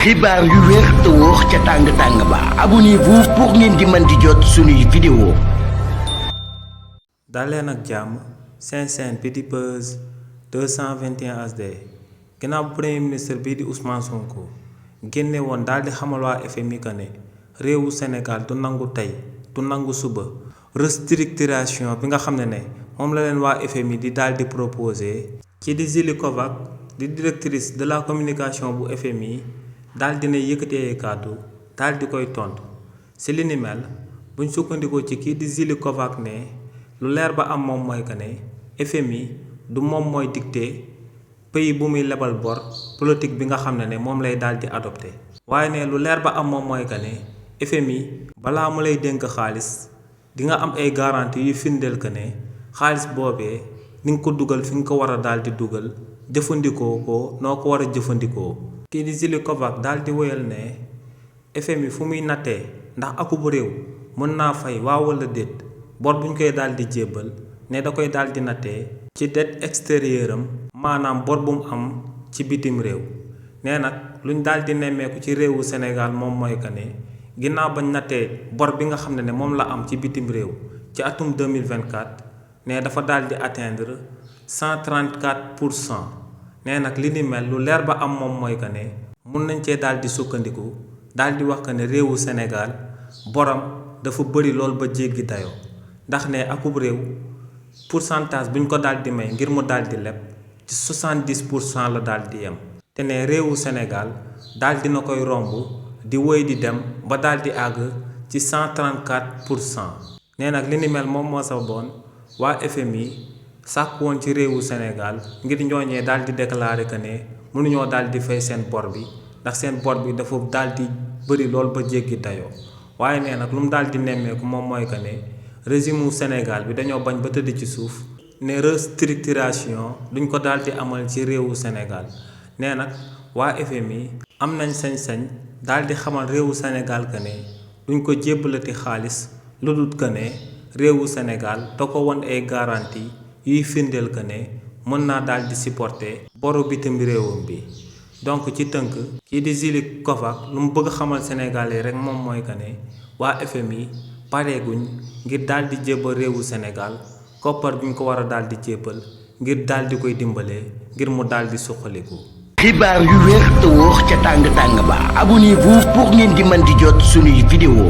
xibaar yu wér te wóor ca tàng ba abonnez-vous pour ngeen di mën di jot suñuy vidéo. daleen ak jàmm seen Petit Buzz 221 HD ginnaaw bu premier ministre bii di Ousmane Sonko génne woon daal di xamal waa FMI que ne réewu Sénégal du nangu tey du nangu suba restructuration bi nga xam ne moom la leen waa FMI di daal di proposé. ci di Zili Kovac di directrice de la communication bu FMI daal dina yëkkatee kàddu daal di koy tontu si li ni mel buñ sukkandikoo ci kii di Zili Kovac ne lu leer ba am moom mooy que ne FMI du moom mooy dicté pays bu muy lebal bor politique bi nga xam ne moom lay daal di adopté. waaye ne lu leer ba am moom mooy que ne FMI balaa mu lay dénk xaalis di nga am ay garantie yu firndeel que ne xaalis boobee ni nga ko dugal fi nga ko war a daal di dugal jëfandikoo ko noo ko war a jëfandikoo. kii di Zili Kovac daal di woyal ne FMI fu muy nattee ndax akub réew mën naa fay waaw wala déet bor buñ koy daal di jébbal ne da koy daal di nattee ci dette extérieure am maanaam bor bu mu am ci bitim réew. nee nag luñ daal di nemmeeku ci réewu Sénégal moom mooy que ne ginnaaw bañ nattee bor bi nga xam ne moom la am ci bitim réew ci atum 2024 ne dafa daal di atteindre 134%. nee nag li ni mel lu leer ba am moom mooy que ne mun nañ cee daal di sukkandiku daal di wax que ne réewu Sénégal boram dafa bëri lool ba jéggi dayoo ndax ne akub réew pourcentage buñ ko daal di may ngir mu daal di leb ci 70% la daal di yem. te ne réewu Sénégal daal dina koy romb di woy di dem ba daal di àgg ci 134%. nee nag li ni mel moom moo sababoon waa FMI sàkk woon ci réewu Sénégal ngir ñooñee daal di déclarer que ne mënuñoo daal di fay seen bor bi ndax seen bor bi dafa daal di bëri lool ba jéggi dayoo. waaye nee nag lu mu daal di nemmeeku moom mooy que ne régime wu Sénégal bi dañoo bañ ba tëdd ci suuf ne restructuration duñ ko daal di amal ci réewu Sénégal. nee nag waa FMI am nañ sañ-sañ daal di xamal réewu Sénégal que ne duñ ko jébbalati xaalis lu dul que ne réewu Sénégal da ko won ay garantie yuy firndeel que ne mën naa daal di supporter boru bitim réewam bi. donc ci tënk kii di Zili Kovac lu mu bëgg xamal Sénégalais rek moom mooy que ne waa FMI pareeguñ ngir daal di jébbal réewu Sénégal koppar bi ñu ko war a daal di jébbal ngir daal di koy dimbalee ngir mu daal di suqaliku. xibaar yu wér te wóor ca tàng ba abonnez-vous pour ngeen di mën di jot suñuy vidéo.